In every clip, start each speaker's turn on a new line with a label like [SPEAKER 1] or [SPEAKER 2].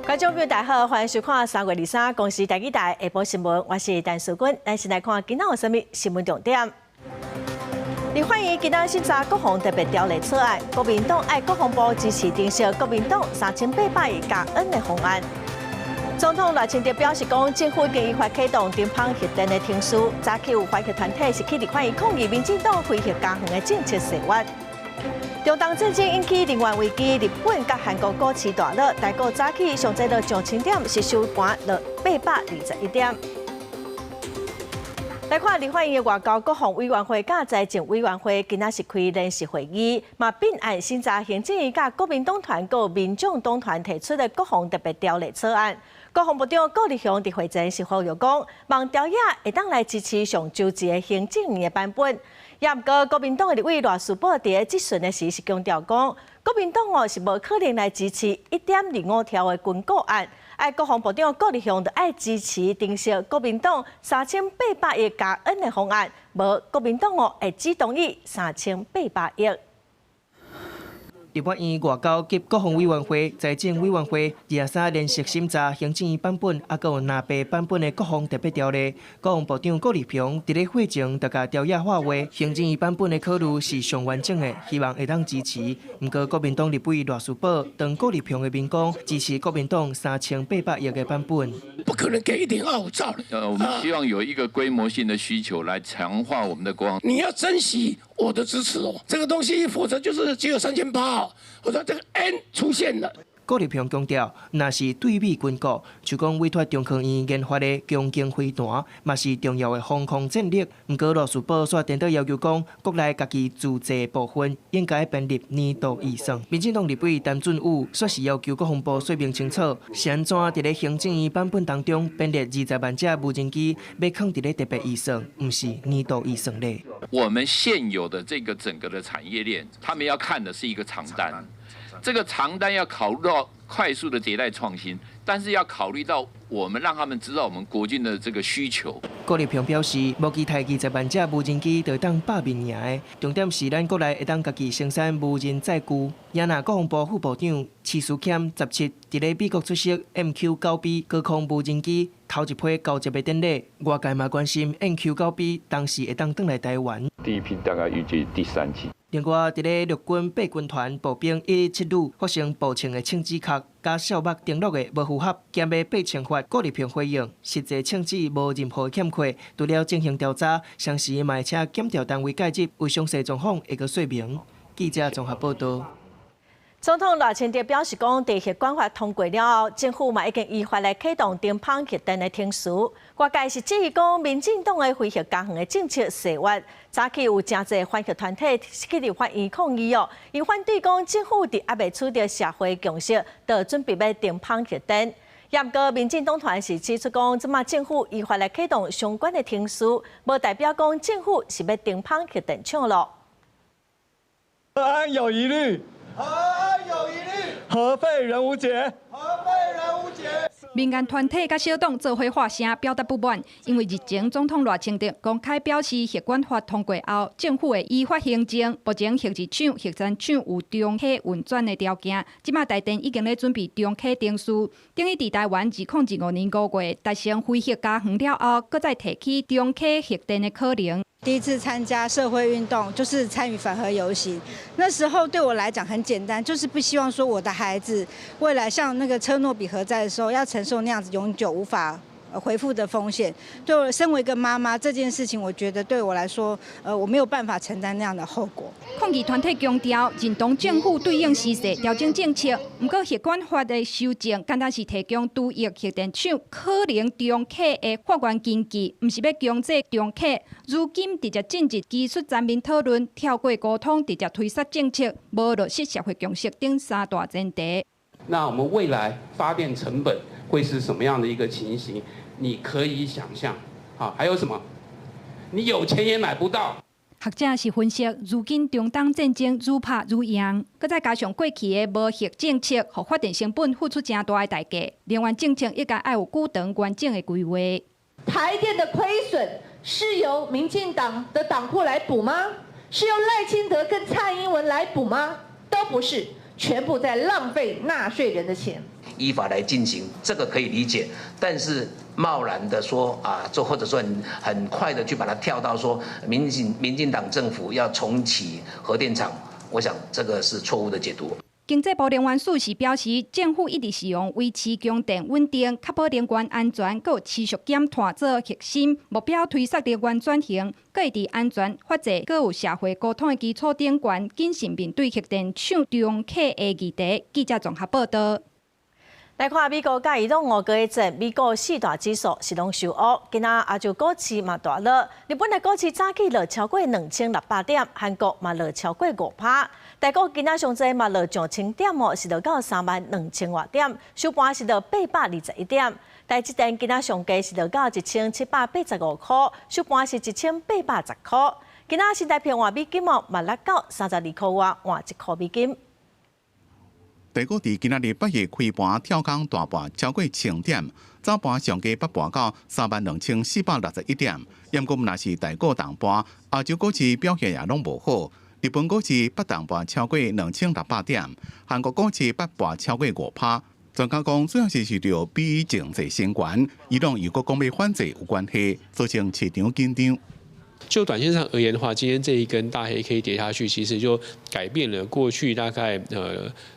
[SPEAKER 1] 觀眾朋友大家好，歡迎收看3月23公視台語台下晡新聞，我是陳淑君。咱先來看今仔有啥物新聞重點。立法院今仔審查國防特別條例草案，國民黨愛國防部支持訂設國民黨3800億加 N 的方案。總統賴清德表示講，政府已經依法啟動停鉈核電的程序。早起有反核團體是去立法院抗議民進黨非核家園的政策誓約。中東戰爭引起能源危機，日本佮韓國股市大落，台股早起上濟落上千點，是收盤落821點。來看立法院的外交國防委員會佮財政委員會，今仔是開聯席會議，嘛併案審查行政院佮國民黨團佮民眾黨團提出的國防特別條例草案。國防部長顧立雄佇會前是呼籲講，望朝野會當來支持上周一的行政院的版本。也毋過國民黨的立委賴士葆佇質詢的時是強調講，國民黨哦是無可能來支持1.25兆的軍購案，愛國防部長顧立雄就愛支持訂設國民黨3800億加 N 的方案，無國民黨哦會只同意3800億。
[SPEAKER 2] 立法院外交及國防委員會、財政委員會23連續審查行政院版本，抑閣有藍白版本的國防特別條例。國防部長顧立雄佇咧會前就共朝野喊話，行政院版本的考慮是上完整的，希望會當支持。毋過國民黨立委賴士葆當顧立雄的面講，支持國民黨3800億的版本。
[SPEAKER 3] 不可能給1.25兆。
[SPEAKER 4] 我們希望有一個規模性的需求來強化我們的國防。
[SPEAKER 3] 你要珍惜我的支持哦，這個東西，否則就是只有3800。我說這個 N 出現了。
[SPEAKER 2] 顧立雄強調，若是對美軍購，就講委託中科院研發的強勁飛彈，嘛是重要的防空戰力。毋過賴士葆煞顛倒要求講，國內家己自製部分應該編入年度預算。民進黨立委陳俊武煞是要求國防部說明清楚，是按怎佇咧行政院版本當中編列20萬架無人機，欲囥佇咧特別預算，毋是年度預算咧。
[SPEAKER 4] 我們現有的這個整個的產業鏈，他們要看的是一個長單。這個長單要考慮到快速的迭代創新，但是要考慮到我們讓他們知道我們國軍的這個需求。
[SPEAKER 2] 顧立雄表示，無期待20萬架無人機就當百面贏的，重點是咱國內會當家己生產無人載具。也若國防部副部長徐斯儉17佇咧美國出席 MQ-9B 高空無人機頭一批交接的典禮，外界嘛關心 MQ-9B 當時會當轉來台灣。
[SPEAKER 5] 第一批大概預計第三季。
[SPEAKER 2] 另外，佇咧陸軍八軍團步兵117旅發生步槍的槍支殼佮哨目登錄的無符合，兼欲被懲罰。顧立雄回應，實際槍支無任何欠缺，除了進行調查，同時嘛會請檢調單位介入，有詳細狀況會閣說明。記者綜合報道。
[SPEAKER 1] 總統賴清德表示，講佇核管法通過了後，政府嘛已經依法來啟動停鉈核電的程序。外界是質疑講，民進黨的非核家園的政策誓約，早起有誠濟反核團體去立法院抗議哦，𪜶反對講政府佇猶未取得社會共識，就準備欲停鉈核電。也毋過，民進黨團是指出講，這馬政府依法來啟動相關的程序，無代表講政府是欲停鉈核電廠囉。
[SPEAKER 6] 核安有疑慮。
[SPEAKER 7] 核安有疑慮，
[SPEAKER 6] 核廢仍無解。
[SPEAKER 7] 核廢仍無解。
[SPEAKER 8] 民間團體佮小黨做伙發聲表達不滿，因為日前總統賴清德公開表示，核管法通過後，政府會依法行政。目前核二廠、核三廠有重啟運轉的條件，這馬台電已經咧準備重啟程序。等於佇台灣2025年5月達成非核家園了後，閣再提起重啟核電的可能。
[SPEAKER 9] 第一次參加社會運動，就是參與反核遊行。那時候對我來講很簡單，就是不希望說我的孩子未來像那個車諾比核災的時候，要承受那樣子永久無法恢復的風險。對我身為一個媽媽，這件事情我覺得對我來說，我沒有辦法承擔那樣的後果。
[SPEAKER 8] 抗議團體強調，認同政府對應時勢調整政策，毋過核管法的修正，簡單是提供獨立核電廠可能重啟的法源根據，毋是欲強制重啟。如今直接進入技術層面討論，跳過溝通，直接推捒政策，無落實社會共識等三大前提。
[SPEAKER 10] 那我們未來發電成本會是什麼樣的一個情形？你可以想象，好，還有什麼？你有錢也買不到。
[SPEAKER 8] 學者是分析，如今中東戰爭愈拍愈嚴，閣再加上過去的無核政策，予發電成本付出誠大的代價。能源政策應該愛有久長完整的規劃。
[SPEAKER 11] 台電的虧損是由民進黨的黨庫來補嗎？是由賴清德跟蔡英文來補嗎？都不是，全部在浪費納稅人的錢。
[SPEAKER 12] 依法來進行，這個可以理解。但是貿然的說啊，做或者說很快的去把它跳到說民進黨政府要重啟核電廠，我想這個是錯誤的解讀。
[SPEAKER 8] 經濟部能源署是表示，政府一直是用維持供電穩定、確保能源安全、閣有持續減碳做核心目標，推速能源轉型，閣會佇安全、法制、閣有社會溝通的基礎頂懸，謹慎面對核電廠重啟的議題。記者綜合報道。
[SPEAKER 1] 來看美國佮伊朗烏俄戰，美國四大指數是攏受壓，今仔亞洲股市嘛大落，日本的股市早起落超過2600點，韓國嘛落超過5趴，台股今仔上濟嘛落1000點哦，是落到3萬2000外點，收盤是落821點。台積電今仔上低是落到1785塊，收盤是1810塊。今仔新台幣換美金哦，嘛落到32塊外換1塊美金。
[SPEAKER 13] 台股佇今仔日8月開盤跳空大跋超過1000點，早盤上低捌跋到32,461點。毋過若是台股重跋，亞洲股市表現也攏無好。日本股市捌重跋超過2600點，韓國股市捌跋超過5趴。專家講，主要是受著美伊情勢升懸，伊朗又閣講欲反制有關係，造成市場緊張。
[SPEAKER 14] 就短線上而言的話，今天這一根大黑 K 跌下去，其實就改變了過去大概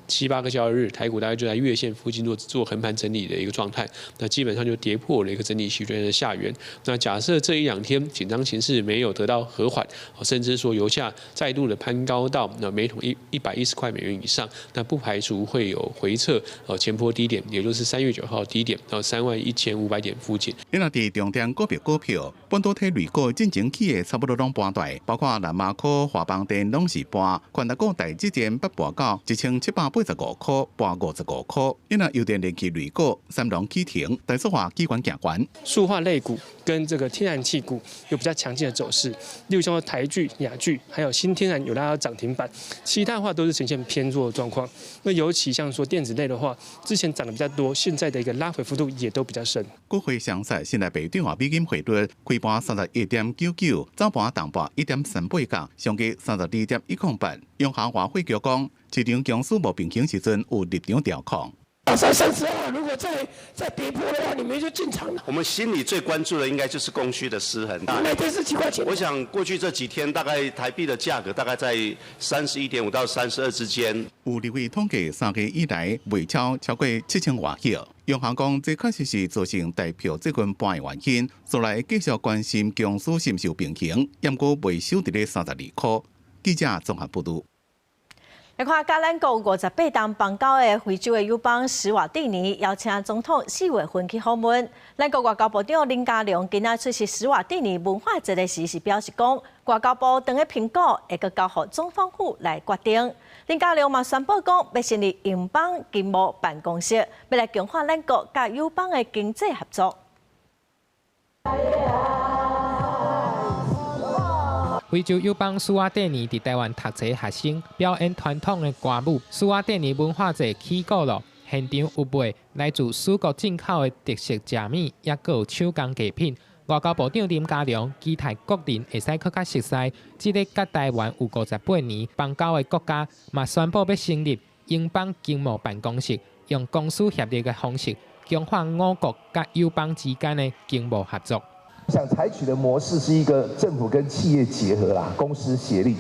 [SPEAKER 14] 七八個交易日，台股大概就在月線附近做橫盤整理的一個狀態。那基本上就跌破了一個整理區間的下緣。那假設這一兩天緊張情勢沒有得到和緩，甚至說油價再度的攀高到那每桶110塊美元以上，那不排除會有回測前波低點，也就是3月9號低點到31,500點附近。
[SPEAKER 13] 你若佇重點個別股票，半導體類股進前起的差不多攏盤大，包括南亞科、華邦電攏是盤，權值股台積電捌跋到1785塊，跋55塊。你若油電電氣類股，三龍啟停，台塑化機關行懸。
[SPEAKER 15] 塑化類股跟這個天然氣股有比較強勁的走勢，例如像台聚、亞聚，還有新天然有拉到漲停板，其他的話都是呈現偏弱的狀況。那尤其像說電子類的話，之前漲得比較多，現在的一個拉回幅度也都比較深。
[SPEAKER 13] 股匯雙殺，新台幣兌換美金匯率開盤31.99，早盤重跋1.38角，上低32.108。央行外匯局講，市場供需無平衡時陣有入場調控。
[SPEAKER 3] 在32，如果再跌破的話，你們就進場了。
[SPEAKER 16] 我們心裡最關注的應該就是供需的失衡。
[SPEAKER 3] 每天是幾塊錢？
[SPEAKER 16] 我想過去這幾天，大概台幣的價格大概在31.5到32之間。
[SPEAKER 13] 有立委統計，3月以來賣超過7000外億。央行講，這確實是造成台票最近盤的原因。所來繼續關心供需是毋是有平衡，毋過袂守佇咧32塊。記者綜合報導。
[SPEAKER 1] 來看，佮咱國58冬邦交的非洲的友邦史瓦蒂尼邀請總統4月份去訪問。咱國外交部長林佳龍今仔出席史瓦蒂尼文化節的時，是表示講，外交部當咧評估會閣交予總統府來決定。林佳龍嘛宣布講，欲成立榮邦經貿辦公室，欲來強化咱國佮友邦的經濟合作。
[SPEAKER 17] 非洲友邦史瓦蒂尼佇台灣讀冊學生表演傳統的歌舞，史瓦蒂尼文化節起鼓囉，現場有賣來自史國進口的特色食物，抑閣有手工藝品。外交部長林佳龍期待國人會使閣較熟似這个佮台灣有58年邦交的國家，嘛宣布欲成立榮邦經貿辦公室，用公私協力的方式，強化我國佮友邦之間的經貿合作。
[SPEAKER 18] 想採取的模式是一個政府跟企業結合啦，公私協力。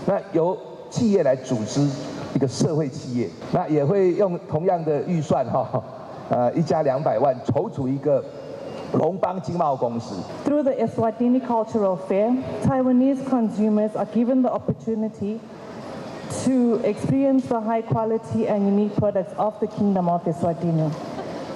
[SPEAKER 18] 那由企業來組織一個社會企業，那也會用同樣的預算哈，一家200萬籌組一個榮邦經貿公司。
[SPEAKER 19] Through the Eswatini Cultural Fair, Taiwanese consumers are given the opportunity to experience the high quality and unique products of the Kingdom of Eswatini.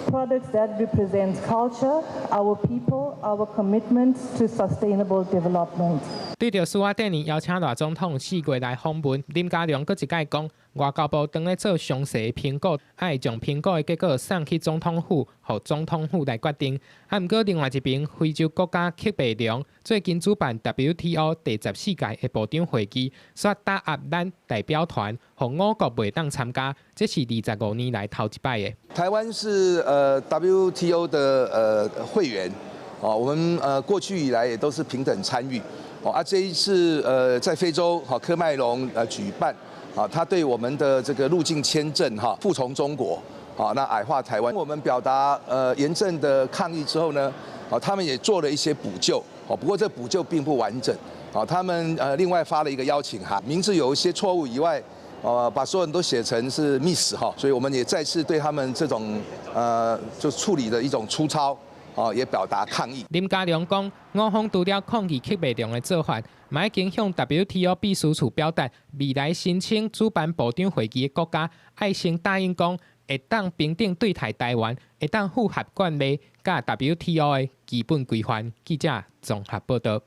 [SPEAKER 19] Products that represent culture, our people, our commitment to sustainable development.
[SPEAKER 17] 對著史瓦蒂尼邀請賴總統4月來訪問，林佳龍閣一擺講，外交部當咧做詳細評估，愛將評估的結果送去總統府，予總統府來決定。啊，毋過另外一邊，非洲國家喀麥隆最近主辦 WTO 第14屆的部長會議，煞打壓咱代表團，予我國袂當參加，這是25年來頭一擺的。
[SPEAKER 20] 台灣是WTO 的會員，哦，我們過去以來也都是平等參與。哦啊，這一次在非洲哈喀麥隆舉辦，啊，他對我們的這個入境簽證哈，服從中國，啊，那矮化台灣。我們表達嚴正的抗議之後呢，啊，他們也做了一些補救，哦，不過這補救並不完整，啊，他們另外發了一個邀請函，名字有一些錯誤以外，把所有人都寫成是 Miss 哈，所以我們也再次對他們這種就處理的一種粗糙，啊，也表達抗議。
[SPEAKER 17] 林佳龍講，我方除了抗議曲袂中的做法，嘛已經向 WTO 秘書處表達，未來申請主辦部長會議的國家，愛先答應講會當平等對待台灣，會當符合慣例佮 WTO 的基本規範。記者綜合報道。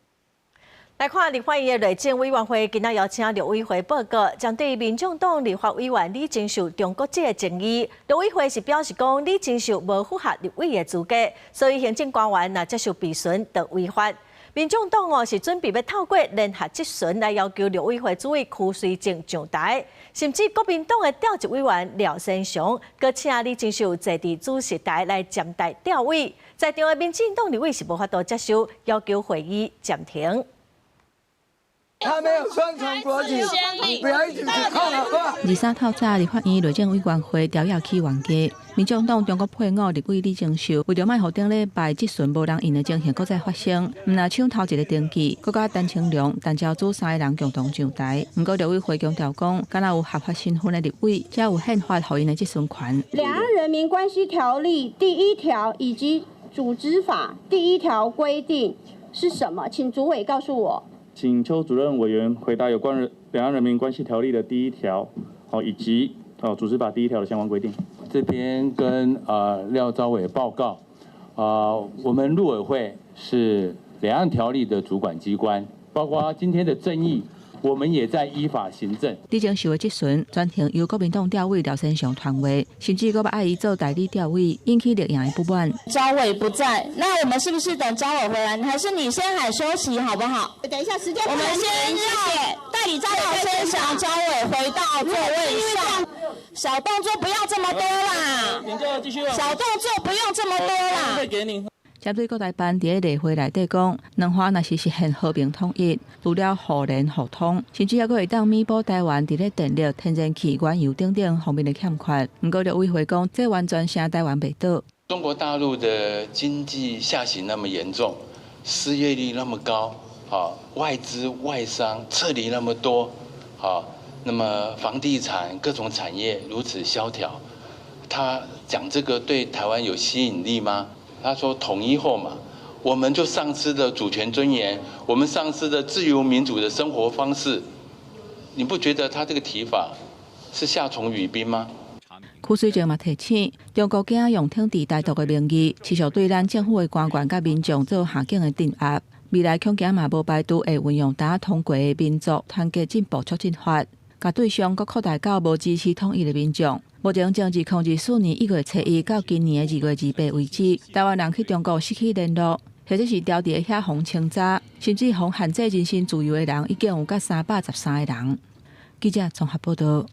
[SPEAKER 1] 來看立法院的內政委員會今仔邀請陸委會報告，針對民眾黨立法委員李鍾秀中國籍的爭議，陸委會是表示講李鍾秀無符合立委的資格，所以行政官員若接受備詢就違法。民眾黨哦是準備欲透過聯合質詢來要求陸委會主委邱垂正上台，甚至國民黨的調職委員廖先祥，閣請李鍾秀坐佇主席台來暫代調位，在場的民進黨立委是無法度接受，要求會議暫停。
[SPEAKER 7] 他沒有雙重國籍，不要一直指控好不好？23
[SPEAKER 21] 透早，立法院內政委員會調查起冤家，民眾黨中國配偶立委李鍾秀，為著莫予頂禮拜質詢無人應的情形閣再發生，毋但搶頭一个登記，閣佮陳清良、陳昭珠三个人共同上台。毋過陸委會強調講，敢若有合法身份的立委，才有憲法予𪜶的質詢權。
[SPEAKER 22] 兩岸人民關係條例第一條以及組織法第一條規定是什麼？請主委告訴我。
[SPEAKER 23] 請邱主任委員回答有關兩岸人民關係條例的第一條，好，以及組織法第一條的相關規定。
[SPEAKER 24] 這邊跟廖召委報告，我們陸委會是兩岸條例的主管機關，包括今天的爭議，我們也在依法行政。
[SPEAKER 21] 李鍾秀的質詢全程由國民黨調委廖先祥傳話，甚至閣愛伊做代理調委，引起綠營的不滿。
[SPEAKER 25] 召委不在，那我們是不是等召委回來？還是你先喊休息好不好？
[SPEAKER 22] 等一下時間，
[SPEAKER 25] 我們先讓代理召委先讓召委回到座位上。小動作不要這麼多啦！小動作不用這麼多啦。
[SPEAKER 21] 針對國台辦佇咧例會內底講，兩岸若是實現和平統一，除了互聯互通，甚至猶閣會當彌補台灣佇咧電力、天然氣、原油等等方面的欠缺。毋過陸委會講，這完全聲台灣袂倒。
[SPEAKER 24] 中國大陸的經濟下行那麼嚴重，失業率那麼高，外資外商撤離那麼多，那麼房地產各種產業如此蕭條，他講這個對台灣有吸引力嗎？他說統一後嘛，我們就喪失了主權尊嚴，我們喪失了自由民主的生活方式。你不覺得他這個提法是夏蟲語冰嗎？
[SPEAKER 21] 邱垂正嘛提醒，中國驚用統治台獨的名義，持續對咱政府的官員佮民眾做下境的鎮壓。未來恐驚嘛無排除會運用拄通過的民族團結進步促進法，共對象閣擴大到無支持統一的民眾。目前從2024年1月初1到今年的2月28為止，台灣人去中國失去聯絡，或者是牢佇咧遐予清查，甚至予限制人身自由的人，已經有佮313個人。記者綜合報道。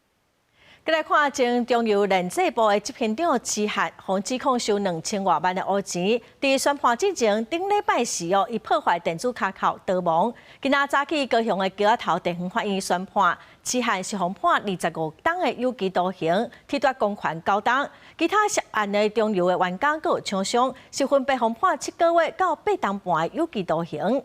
[SPEAKER 1] 閣來看前中油煉製部的執行長徐漢，予指控收2000外萬的烏錢，佇宣判進前頂禮拜四哦，伊破壞電子跤銬逃亡。今仔早起高雄的橋仔頭地方法院宣判，徐漢是予判25冬的有期徒刑，剝奪公權9冬。其他涉案的中油的員工閣有廠商，是分別予判7個月到8冬半的有期徒刑。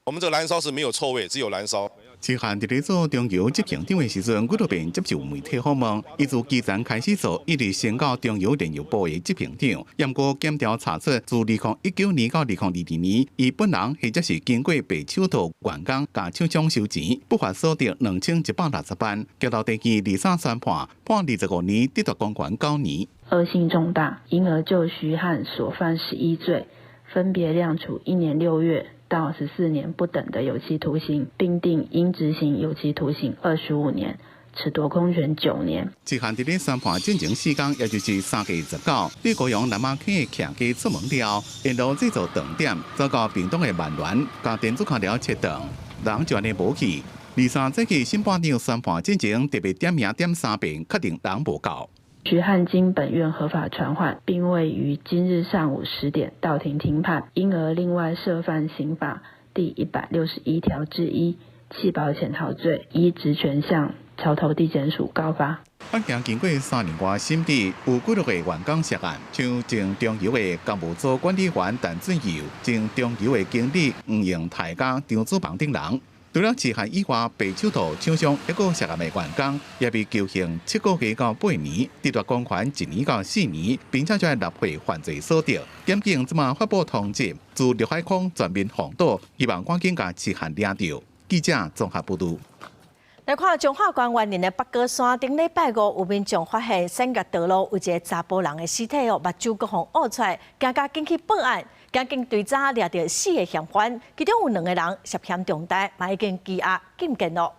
[SPEAKER 26] 我們這個燃燒是沒有臭味，只有燃燒。
[SPEAKER 13] 徐漢佇咧做中油執行長的時陣，幾落遍接受媒體訪問。伊自基層開始做，一直升到中油煉油部的執行長。毋過檢調查出，自2019年到2022年，伊本人或者是經過白手套員工共廠商收錢，不法所得2160萬。交到地院23宣判，判25年，剝奪公權9年。
[SPEAKER 27] 惡性重大，因而就徐漢所犯11罪，分別量處1年6月到14年不等的有期徒刑，並定應執行有期徒刑25年，褫奪公權9年。
[SPEAKER 13] 徐漢佇咧宣判進前4工，也就是3月29，佇高雄南馬坑的徛家出門了，沿路製造斷點，走到屏東的萬巒，共電子跤鐐切斷，人就按呢無去。23早起審判長宣判進前特別點名點三遍，確定人無到。
[SPEAKER 27] 徐漢經本院合法傳喚，並未於今日上午10點到庭聽判，因而另外涉犯刑法第161條之一棄保潛逃罪，依職權向橋頭地檢署告發。
[SPEAKER 13] 案件經過3年外審理，有幾落個員工涉案，像前中油的工務組管理員陳俊佑、前中油的經理黃榮泰佮張子鵬等人。除了涉案以外，白手套廠商一個涉案的員工也被求刑7個月到8年，褫奪公權1年到4年，並且將納稅犯罪所得。檢警這馬發布通緝，自陸海空全面封堵，希望趕緊共刺犯抓著。記者綜合報導。
[SPEAKER 1] 來看彰化縣員林的北果山，頂禮拜五有民眾發現產業道路有一个查埔人的屍體哦，目睭閣予挖出來，驚甲緊去報案，檢警追查掠著四个嫌犯，其中有兩个人涉嫌重大，嘛已經羈押禁見咯。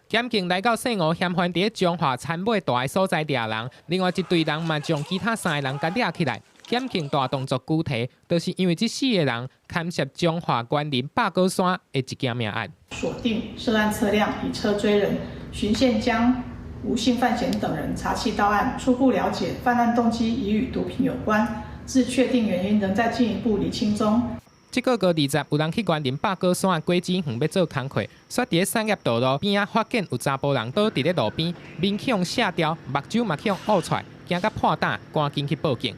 [SPEAKER 17] 檢警來到姓吳嫌犯佇咧彰化田尾蹛的所在掠人，另外一隊人嘛將其他三个人共掠起來。檢警大動作拘提，就是因為這四个人牽涉彰化員林百果山的一件命案。
[SPEAKER 2] 鎖定涉案車輛，以車追人，循線將吳姓犯嫌等人查緝到案，初步了解犯案動機疑與毒品有關，至確定原因仍在進一步釐清中。
[SPEAKER 17] 這個月20，有人去員林百果山的果子園欲做工課，煞佇咧產業道路邊仔發現有查埔人倒佇咧路邊，面去予射掉，目睭嘛去予挖出來，驚甲破膽，趕緊去報警。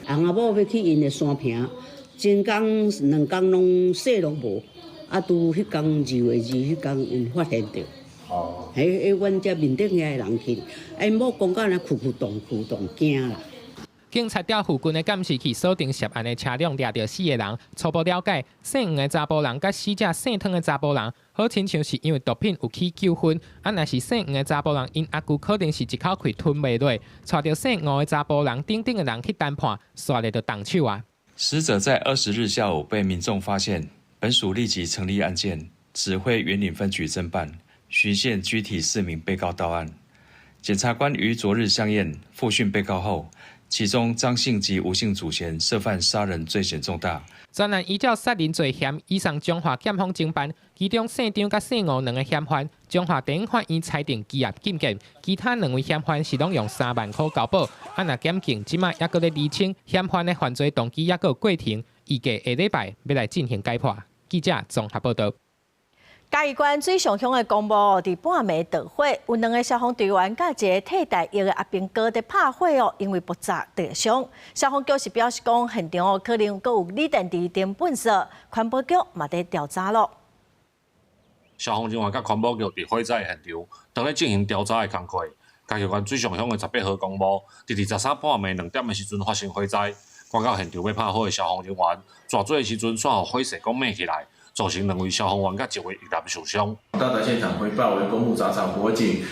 [SPEAKER 4] 翁仔某欲去𪜶的山坪，前工兩工攏說攏無，啊，拄彼工2月2彼工𪜶發現著。哦。彼彼阮遮面頂遐的人去，啊，𪜶某講甲若跍跍動跍動驚啦。
[SPEAKER 17] 警察調附近的監視器鎖定涉案的車輛，掠著四个人。初步了解，姓黃的查埔人佮死者姓湯的查埔人，好親像是因為毒品有起糾紛。啊，若是姓黃的查埔人，𪜶阿舅可能是一口氣吞袂落，帶著姓吳的查埔人等等的人去談判，煞咧就動手啊。
[SPEAKER 5] 死者在20日下午被民眾發現，本署立即成立案件，指揮員林分局偵辦，循線拘提四名被告到案。檢察官於昨日相驗複訊被告後，其中張姓及吳姓主嫌涉犯殺人罪嫌重大。
[SPEAKER 17] 專案依照殺人罪嫌移送彰化檢方偵辦，其中姓張佮姓吳兩个嫌犯，彰化地法院裁定羈押禁見，其他兩位嫌犯是攏用3萬箍交保。啊，若檢警這馬猶閣咧釐清嫌犯的犯罪動機，猶閣有過程，預計下禮拜欲來進行解剖。記者綜合報導。
[SPEAKER 1] 嘉義縣水上鄉的公墓佇半暝著火，有兩个消防隊員佮一个替代役的阿兵哥佇拍火哦，因為爆炸著傷。消防局是表示講，現場可能閣有鋰電池等糞埽，環保局嘛佇調查咯。
[SPEAKER 6] 消防人員佮環保局佇火災現場，當咧進行調查的工課。嘉義縣水上鄉的18號公墓，佇23半暝2點的時陣發生火災，趕到現場欲拍火的消防人員，逝水的時陣，煞予火勢閣猛起來。造成兩位消防員佮一位役男受傷。
[SPEAKER 9] 到達現場回報為公墓雜草火警，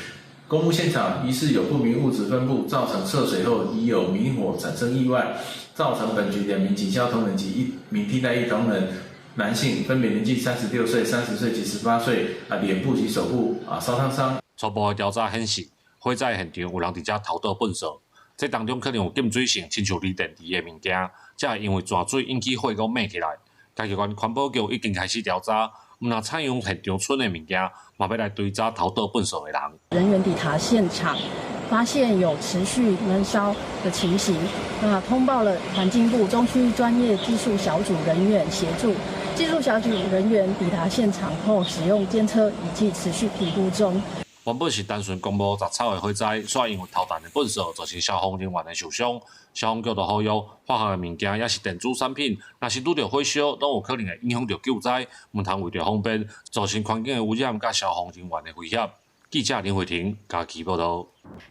[SPEAKER 9] 公墓現場疑似有不明物質分布，造成涉水後疑有明火產生意外，造成本局兩名警消同仁及一名替代役同仁男性，分別年紀36歲、30歲及18歲，啊，臉部及手部啊燒燙傷。
[SPEAKER 6] 初步的調查顯示，火災現場有人佇遮偷倒糞埽，這當中可能有禁水性，親像鋰電池的物件，才會因為泉水引起火閣猛起來。嘉義縣環保局已經開始調查，毋但採用現場剩的物件，嘛欲來追查偷倒糞埽的人。
[SPEAKER 10] 人員抵達現場，發現有持續悶燒的情形，那通報了環境部中區專業技術小組人員協助。技術小組人員抵達現場後，使用監測儀器持續評估中。
[SPEAKER 6] 原本是單純公墓雜草的火災，煞因為偷彈的糞埽造成消防人員的受傷。消防局就呼籲，化學的物件抑是電子產品，若是拄著火燒，攏有可能會影響著救災，毋通為著方便，造成環境的污染佮消防人員的危險。記者林慧婷嘉義報導。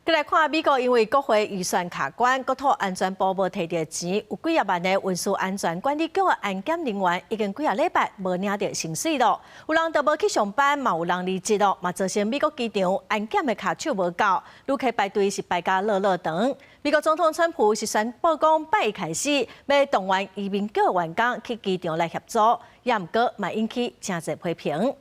[SPEAKER 1] 閣來看美國，因為國會預算卡關，國土安全部無提著錢，有幾仔萬个運輸安全管理局的安檢人員已經幾仔禮拜無領著薪水囉。有人就無去上班，嘛有人離職囉，嘛造成美國機場安檢的跤手無夠，旅客排隊是排甲落落長。美國總統川普是宣布講，拜一開始欲動員移民局員工去機場來協助，也毋過嘛引起誠濟批評。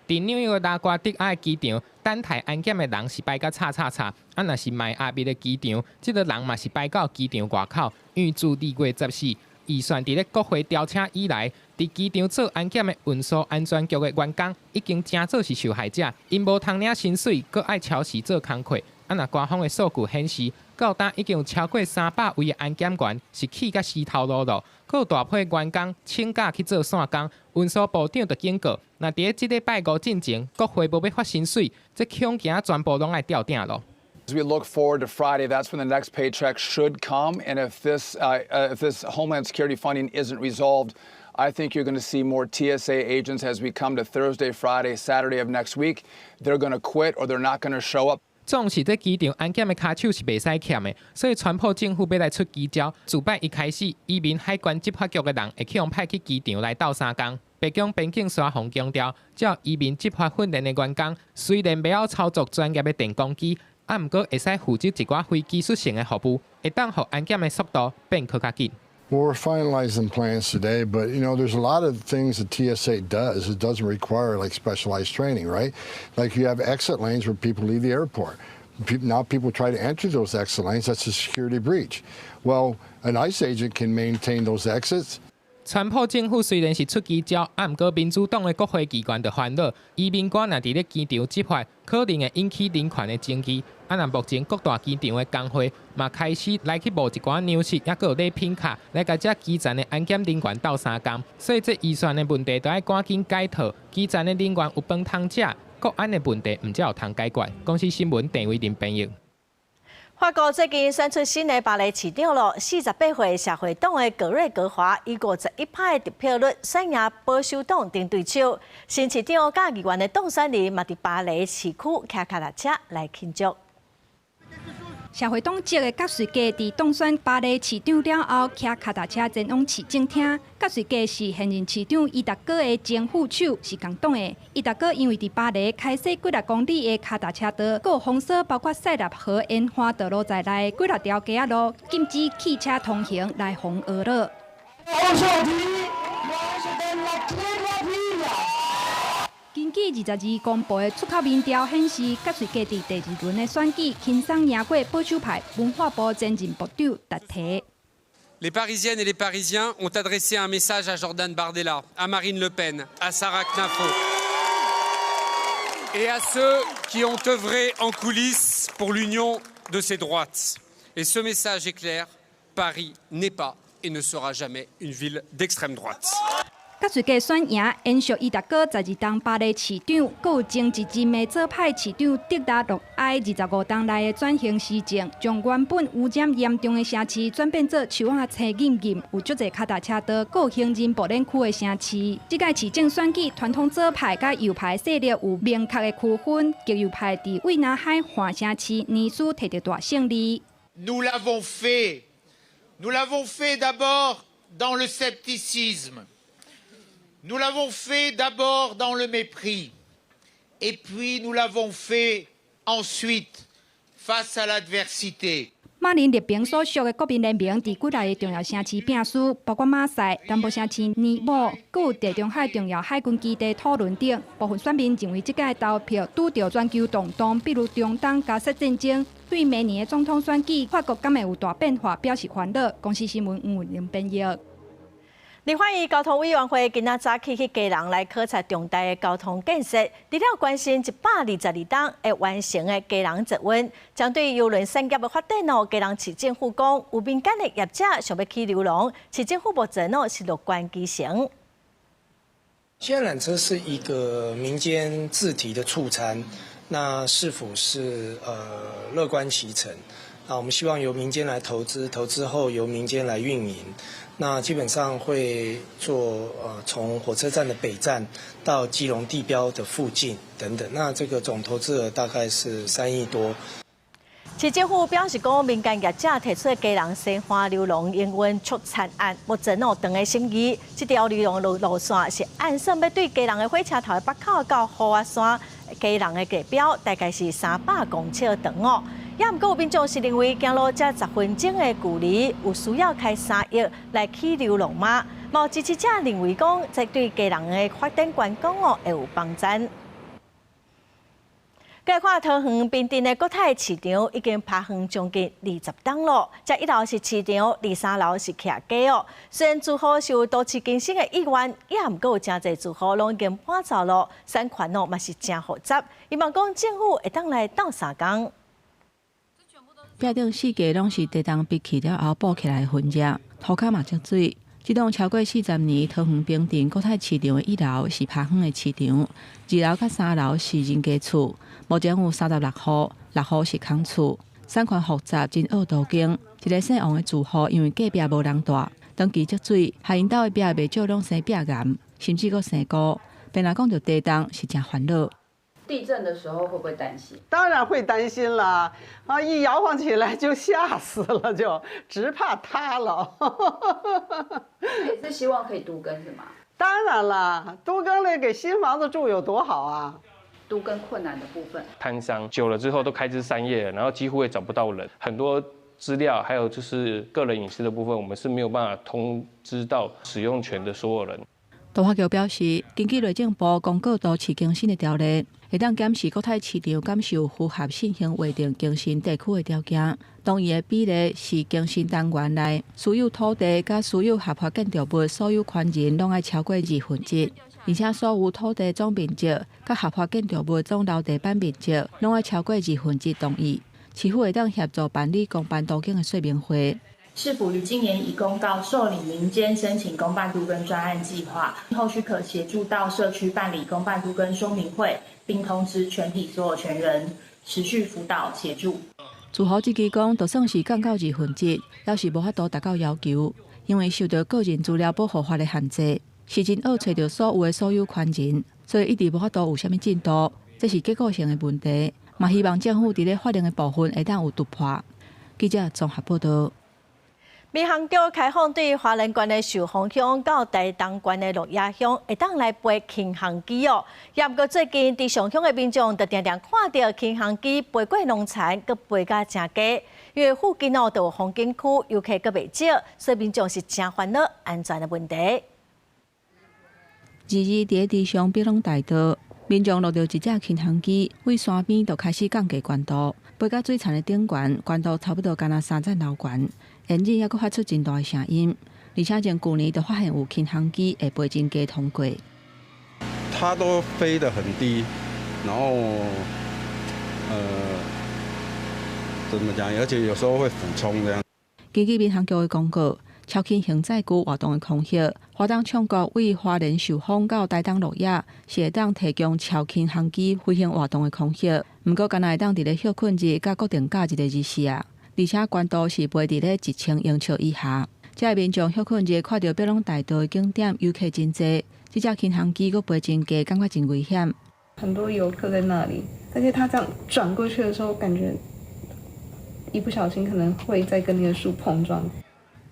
[SPEAKER 17] 佇紐約拉瓜迪亞的機場，等待安檢的人是排甲吵吵吵，啊，若是邁阿密的機場，這个人嘛是排到機場外口。因為自2月14預算佇咧國會調車以來，佇機場做安檢的運輸安全局的員工已經成做是受害者，𪜶無通領薪水，閣愛超時做工課，啊，若官方的數據顯示，到今已經有超過300位的安檢員是氣甲死頭路咯，閣有大批員工請假去做散工。運輸部長就警告，若佇咧這禮拜五進前，國會無欲發薪水，這恐驚全部攏愛吊鼎咯。
[SPEAKER 3] As we look forward to Friday, that's when the next paycheck should come. And if this Homeland Security funding isn't resolved, I think you're going to see more TSA agents as we come to Thursday, Friday, Saturday of next week. They're going to quit or they're not going to show up.
[SPEAKER 17] 總是這機場安檢的跤手是袂使欠的，所以川普政府欲來出奇招。自拜一開始，移民海關執法局的人會去予派去機場來鬥相共。白宮邊境消防強調，這移民執法訓練的員工雖然袂曉操作專業的電工機，啊，毋過會使負責一寡非技術性的服務，會當予安檢的速度變閣較緊。
[SPEAKER 8] Well, we're finalizing plans today, but there's a lot of things that TSA does. It doesn't require like specialized training, right? Like you have exit lanes where people leave the airport. Now people try to enter those exit lanes. That's a security breach. Well, an ICE agent can maintain those exits.
[SPEAKER 17] 川普政府雖然是出奇招，啊，毋過民主黨的國會議員就煩惱，移民官若佇咧機場執法，可能會引起人權的爭議。啊，若目前各大機場的工會嘛開始來去募一寡糧食，抑閣有禮品卡來共這基層的安檢人員鬥相共。所以這預算的問題，著愛趕緊解套。基層的人員有飯通食，國安的問題毋才有通解決。公視新聞鄭偉林編譯。
[SPEAKER 1] 法國最近選出新的巴黎市長咯，48歲社會黨的格瑞格華以51趴的得票率選贏保守黨頂對手。新市長佮議員的當選人嘛，佇巴黎市區騎腳踏車來慶祝。
[SPEAKER 11] 社會黨籍的葛瑞格佇當選巴黎市長了後，騎腳踏車前往市政廳。葛瑞格是現任市長伊達哥的前副手，是共黨的。伊達哥因為佇巴黎開設幾若公里的腳踏車道，閣有封鎖包括塞納河沿岸道路在內幾若條街仔路，禁止汽車通行來防惡擾。根據22日公布的出口民調顯示，葛瑞格佇第二輪的選舉輕鬆贏過保守派文化部前任部長達提。
[SPEAKER 12] Les Parisiennes et les Parisiens ont adressé un message à Jordan Bardella, à Marine Le Pen, à Sarah Knafo et à ceux qui ont œuvré en coulisses pour l'union de ces droites. Et ce message est clair, Paris n'est pas et ne sera jamais une ville d'extrême droite.
[SPEAKER 11] 葛瑞格選贏，延續伊達哥12冬巴黎市長，閣有前一任的左派市長德拉諾埃25冬來的轉型施政，將原本污染嚴重的城市轉變做樹仔青蔭蔭，有足濟跤踏車道，閣有行人步練區的城市。這屆市政選舉，傳統左派佮右派勢力有明確的區分，極右派佇蔚藍海岸城市尼斯提著大勝利。
[SPEAKER 14] Nous l'avons fait. Nous l'avons fait d'abord dans le scepticisme. Nous l'avons fait d'abord dans le mépris. Et puis nous l'avons fait ensuite face à l'adversité.
[SPEAKER 11] 馬林勒平所屬的國民聯盟佇幾若个重要城市拚輸，包括馬賽、南部城市尼姆，閣有地中海重要海軍基地土倫等。部分選民認為這屆投票拄著全球動盪，比如中東、加沙戰爭，對明年的總統選舉，法國敢會有大變化表示煩惱。公視新聞吳文玲編譯。
[SPEAKER 1] 立法院交通委員會今仔早起去基隆來考察重大的交通建設，除了關心122冬會完成的基隆捷運，針對郵輪產業的發展哦，基隆市政府講有民間的業者想欲起郵輪，市政府目前哦是樂觀其成。
[SPEAKER 15] 現在纜車是一個民間自提的促參，那是否是樂觀其成？那我們希望由民間來投資，投資後由民間來運營。那基本上會做從火車站的北站到基隆地標的附近等等。那這個總投資額大概是3億多。
[SPEAKER 1] 市政府表示講，民間業者提出的基隆西岸郵輪營運促參案，目前哦正咧審議。這條郵輪路線是按算欲對基隆的火車頭的北口到雨仔山基隆的地標，大概是300公尺長哦。也毋過有民眾是認為行路才10分鐘的距離，有需要開3億來起郵輪嗎？嘛有支持者認為講，這對基隆的發展觀光哦會有幫助。來看桃園平鎮的國泰市場已經拍園將近20冬咯，這一樓是市場，二三樓是徛家哦。雖然住戶是有都市更新的意願，也毋過有誠濟住戶攏已經搬走咯，產權哦嘛是誠複雜。希望講政府會當來鬥相共。
[SPEAKER 21] 壁頂四界攏是地動逼起了後補起來的痕跡，塗跤嘛積水。這棟超過40年桃園平鎮國泰市場的一樓是拍遠的市場，二樓佮三樓是人家厝，目前有36戶，六戶是空厝，產權複雜，真惡都更。一个姓王的住戶因為隔壁無人蹛，長期積水，害𪜶兜的壁袂少攏生壁癌，甚至閣生菇。邊來講著地動是誠煩惱。
[SPEAKER 7] 地震的時候會不會擔心？
[SPEAKER 16] 當然會擔心啦！啊，一搖晃起來就嚇死了，就只怕塌了。
[SPEAKER 7] 也是希望可以都更是嗎？
[SPEAKER 16] 當然啦，都更了給新房子住有多好啊！
[SPEAKER 7] 都更困難的部分，
[SPEAKER 18] 攤商久了之後都開枝散葉，然後幾乎也找不到人，很多資料還有就是個人隱私的部分，我們是沒有辦法通知到使用權的所有人。
[SPEAKER 21] 都發局表示，根據內政部公告都市更新的條例，會當檢視國泰市場敢是有符合現行劃定更新地區的條件。同意的比例是更新單元內私有土地佮私有合法建築物所有權人攏愛超過1/2，而且所有土地總面積佮合法建築物總樓地板面積攏愛超過1/2同意。市府會當協助辦理公辦都更的說明會。
[SPEAKER 19] 市府於今年已公告受理民間申請公辦都更專案計劃，後續可協助到社區辦理公辦都更說明會，並通知全體所有權人，持續輔導協助。
[SPEAKER 21] 住戶這支講，就算是降到1/2，猶是無法度達到要求，因為受著個人資料保護法的限制，是真惡揣著所有的所有權人，所以一直無法度有啥物進度，這是結構性的問題。嘛希望政府佇咧法令的部分會當有突破。記者綜合報導。
[SPEAKER 1] 民航局開放對花蓮縣的壽豐鄉到台東縣的鹿野鄉，會當來飛輕航機哦。也毋過最近佇上鄉的民眾，就定定看著輕航機飛過農田，閣飛甲誠低。因為附近哦都有風景區，遊客閣袂少，所以民眾是誠煩惱安全的問題。
[SPEAKER 21] 二二佇咧上北朗大道，民眾落著一隻輕航機，對山邊就開始降低懸度，飛到水田的頂懸，懸度差不多敢若三層樓懸。引擎猶閣發出真大的聲音，而且從舊年就發現有輕航機會飛真低通過。
[SPEAKER 20] 它都飛得很低，然後，怎麼講？而且有時候會俯衝這樣。
[SPEAKER 21] 根據民航局的公告，超輕型載具活動的空域，華東唱國對花蓮壽豐到台東鹿野是會當提供超輕航機飛行活動的空域，毋過干焦會當佇咧歇睏日佮國定假日的日時啊。而且懸度是飛佇咧1000英尺以下，這个民眾歇睏日看著北朗大道的景點遊客真濟，這隻輕航機閣飛真低，感覺真危險。
[SPEAKER 22] 很多遊客在那裡，而且他這樣轉過去的時候，感覺一不小心可能會再跟那個樹碰撞。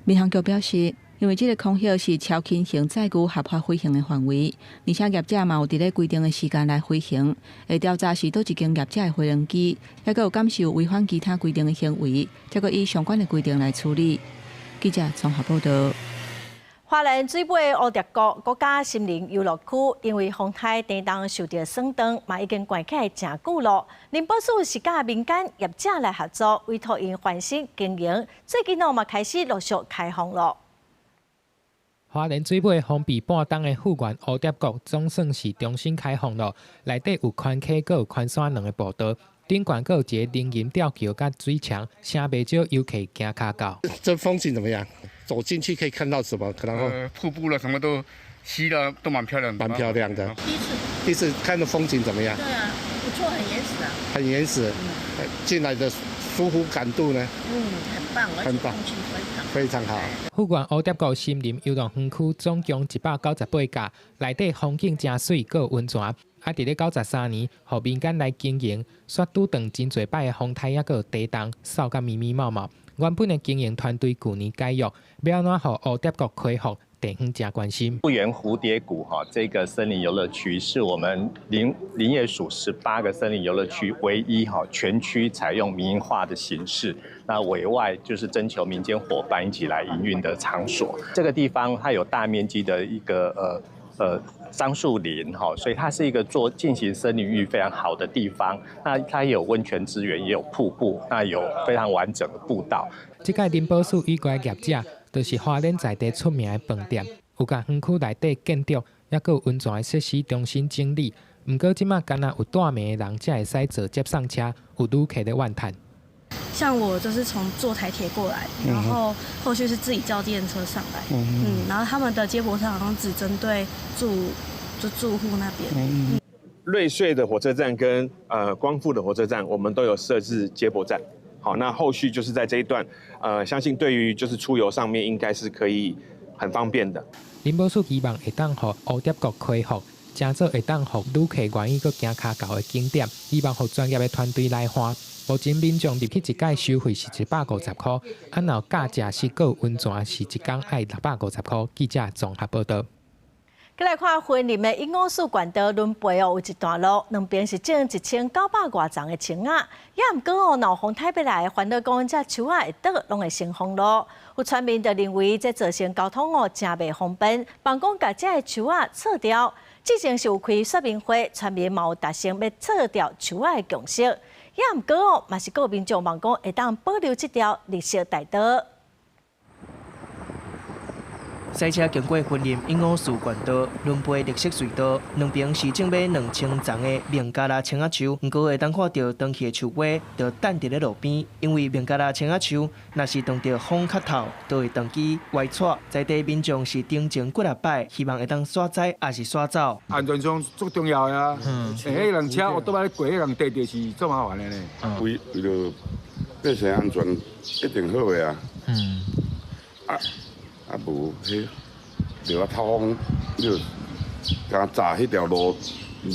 [SPEAKER 21] 民航局表示，因為這个空域是超輕型載具合法飛行的範圍，而且業者嘛有佇咧規定的時間來飛行，會調查是佗一間業者的飛行機，猶閣有敢是有違反其他規定的行為，才閣依相關的規定來處理。記者綜合報導。
[SPEAKER 1] 花蓮水尾蝴蝶谷國家森林遊樂區，因為風颱地動受著損斷，嘛已經關起來誠久咯。林保署是佮民間業者來合作，委託𪜶翻新經營，最近哦嘛開始陸續開放咯。
[SPEAKER 17] 花蓮水尾封閉半冬的富源蝴蝶谷總算是重新開放咯。內底有寬溪，閣有寬山兩个步道，頂懸閣有一个林蔭吊橋佮水牆，誠袂少遊客行跤到。
[SPEAKER 23] 這風景怎麼樣？走進去可以看到什麼？可能
[SPEAKER 28] 瀑布了，什麼都溪了，都蠻漂亮的。
[SPEAKER 23] 蠻漂亮的。
[SPEAKER 29] 第一次。
[SPEAKER 23] 第一次看的風景怎麼樣？
[SPEAKER 29] 對啊，不錯，很原始啊。
[SPEAKER 23] 很原始，進來的舒服感度呢？
[SPEAKER 29] 嗯，很棒，而且空氣非常好。
[SPEAKER 23] 非常好。
[SPEAKER 17] 富源蝴蝶谷森林遊樂園區總共198架，內底風景誠媠，閣有溫泉。啊，佇咧93年，予民間來經營，煞拄著真濟擺的風颱，猶閣有地動，掃甲密密麻麻。原本的經營團隊舊年解約，欲按怎予蝴蝶谷恢復，地方誠關心。
[SPEAKER 30] 富源蝴蝶谷哈，這個森林遊樂區是我們林業署18個森林遊樂區唯一哈全區採用民營化的形式，那委外就是徵求民間夥伴一起來營運的場所。這個地方它有大面積的一個樟樹林哈，所以它是一個做進行森林浴非常好的地方。那它也有溫泉資源，也有瀑布，那有非常完整的步道。
[SPEAKER 17] 這屆林保署委託業者，就是花蓮在地出名的飯店，有共園區內底建築，猶閣有溫泉的設施重新整理。毋過這馬干焦有帶名的人才會使坐接送車，有旅客咧怨嘆。
[SPEAKER 2] 像我就是從坐台鐵過來，然後後續是自己叫計程車上來，嗯，然後他們的接駁車好像只針對住戶那邊。
[SPEAKER 4] 瑞穗的火車站跟光復的火車站，我們都有設置接駁站。好，那後續就是在這一段，相信對於就是出遊上面應該是可以很方便的。
[SPEAKER 17] 林保樹期望會當予蝴蝶谷恢復，誠做會當予旅客願意閣行跤到的景點，希望予專業的團隊來看。目前民眾入去一擺收費是150塊，啊，若加食食閣溫泉是一工愛650塊。記者綜合報道。
[SPEAKER 1] 閣來看雲林的鶯歌寺縣道崙背哦，有一段路兩邊是種1900外叢的青仔，也毋過哦，若風颱欲來，煩惱講這樹仔會倒，攏會先封路。有村民就認為這造成交通哦誠袂方便，望講共這个樹仔撤掉。之前是有開說明會，村民嘛有達成欲撤掉樹仔的共識，也毋過哦，嘛是閣有民眾望講會當保留這條綠色大道。
[SPEAKER 5] 賽車經過雲林鶯歌寺縣道崙背綠色隧道，兩邊是種欲2000叢的孟加拉青仔樹，毋過會當看著斷去的樹尾，就擲佇咧路邊。因為孟加拉青仔樹若是當著風較透，就會斷枝歪斜。在地民眾是頂前幾若擺，希望會當徙栽，抑是徙走。
[SPEAKER 9] 安全上足重要的啊！欸，彼人車後擺過，彼人綴著是足麻煩的呢。
[SPEAKER 10] 為著百姓安全，一定好的啊。啊，無彼，著啊透風，你著敢閘彼條路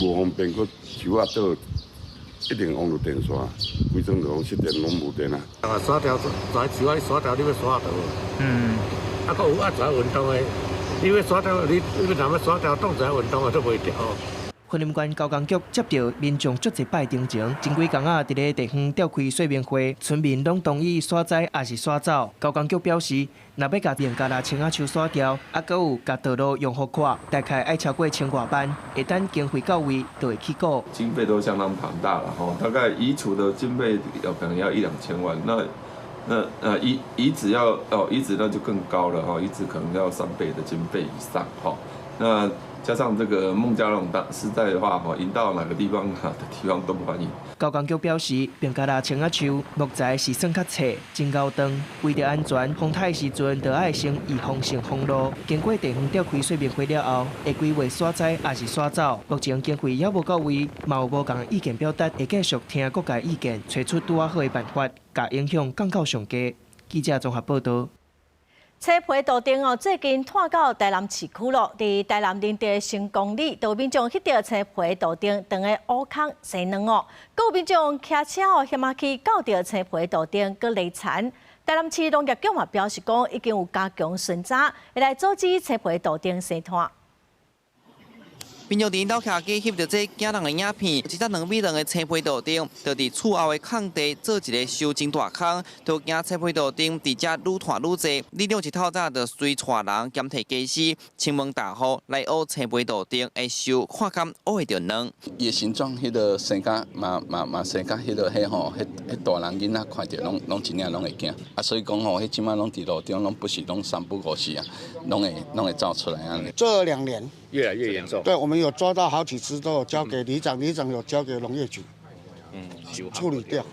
[SPEAKER 10] 無方便，閣樹仔倒，一定往著電線，規陣就攏失電，攏無電啊。
[SPEAKER 13] 啊，徙掉，跩樹仔徙掉，你欲徙佗？啊，閣有啊，跩運動的，你欲徙掉，你若欲徙掉，擋跩運動的都袂著。
[SPEAKER 5] 雲林縣交通局接著民眾足濟擺陳情，前幾工仔佇咧地方召開說明會，村民攏同意徙栽抑是徙走。交通局表示，若欲共孟加拉青仔樹徙掉，啊，閣有共道路養護闊，大概愛超過1000外萬，會等經費到位，就會起鼓。
[SPEAKER 24] 經費都相當龐大了，吼，大概移除的經費有可能要一兩千萬，那移植要哦，移植那就更高了，哈，移植可能要3倍的經費以上，哈，那。加上這個孟加拉當實在的話，吼，引到哪個地方哪個地方都不歡迎。
[SPEAKER 5] 交通局表示，孟加拉青仔樹木材是算較脆，真𠢕斷，為著安全，風颱時陣就愛先預防性封路。經過地方召開說明會了後，會規劃徙栽抑是徙走。目前經費猶無到位，嘛有無仝的意見表達，會繼續聽各界意見，揣出拄仔好的辦法，共影響降到上低。記者綜合報道。
[SPEAKER 1] 青皮杜鵑哦，最近湠到台南市區咯。佇台南寧德成功里，就有民眾翕著青皮杜鵑蹛咧烏空生卵哦。閣有民眾騎車哦，險仔去咬著青皮杜鵑，閣勒殘。台南市農業局嘛表示講，已經有加強巡查，會來阻止青皮杜鵑生湠。
[SPEAKER 25] 民眾佇𪜶兜徛機翕著這驚人的影片，一隻2米長的青皮杜鵑，就佇厝後的空地做一个收真大空，就驚青皮杜鵑佇遮愈湠愈濟。里長一透早就隨帶人兼提家私，清門大戶來挖青皮杜鵑會收，看敢挖會著卵。
[SPEAKER 26] 伊的形狀，彼个生甲嘛嘛嘛生甲彼个彼吼，彼彼大人囡仔看著攏真正攏會驚。啊，所以講吼，彼這擺攏佇路中，攏不時攏三不五時啊，攏會走出來按呢。
[SPEAKER 27] 這2年
[SPEAKER 31] 越來越嚴重。
[SPEAKER 27] 對，我們有抓到好幾隻，都有交給里長，里長有交給農業局，處理掉。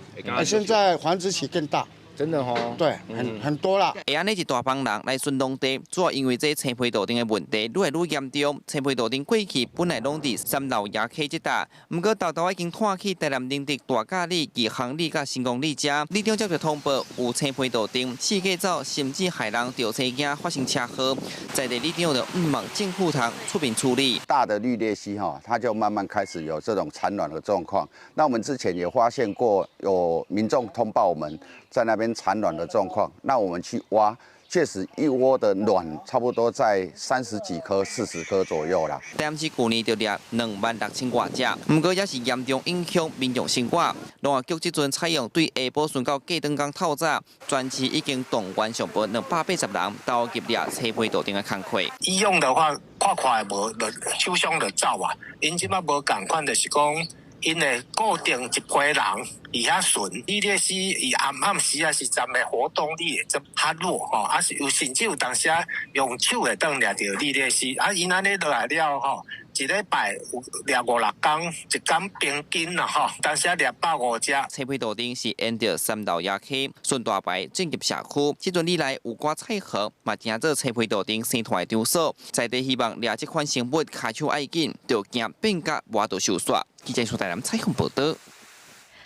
[SPEAKER 27] 現在繁殖期更大。
[SPEAKER 31] 真的吼，
[SPEAKER 27] 對，很多啦。
[SPEAKER 25] 會按呢一大幫人來巡農地，主要因為這青皮杜鵑的問題愈來愈嚴重。青皮杜鵑過去本來攏佇三老爺溪這帶，毋過沓沓已經湠去台南寧德大甲里、義航里佮成功里遮。里長接著通報有青皮杜鵑四界走，甚至害人著車驚發生車禍。在地里長就毋望政府通出面處理。
[SPEAKER 32] 大的綠鬣蜥哈，它就慢慢開始有這種產卵的狀況。那我們之前也發現過，有民眾通報我們在那邊產卵的狀況，那我們去挖，確實一窩的卵差不多在30幾顆、40顆左右啦。
[SPEAKER 25] 台南市舊年就掠26,000外隻，毋過也是嚴重影響民眾生活。農業局這陣採用對下晡巡到隔轉工透早，全市已經動員上報280人投入掠青皮杜鵑的工課。
[SPEAKER 33] 以往的話，看看無，就手傷就走啊。𪜶這擺無仝款，就是講。𪜶會固定一批人佇遐巡，伊咧是伊暗暗時啊是站的活動力會較弱吼，啊是有甚至有當時啊用手會當掠著綠鬣蜥，啊𪜶按呢落來了吼，一禮拜有掠五六工，一工平均啦吼，當時掠150隻。
[SPEAKER 25] 青皮路頂是沿著三老野溪順大排進入社區，這陣以來有寡菜園嘛，成做青皮路頂生態場所，在地希望掠這款生物跤手愛緊，就驚變甲無度受煞。記者蘇台南採訪報導。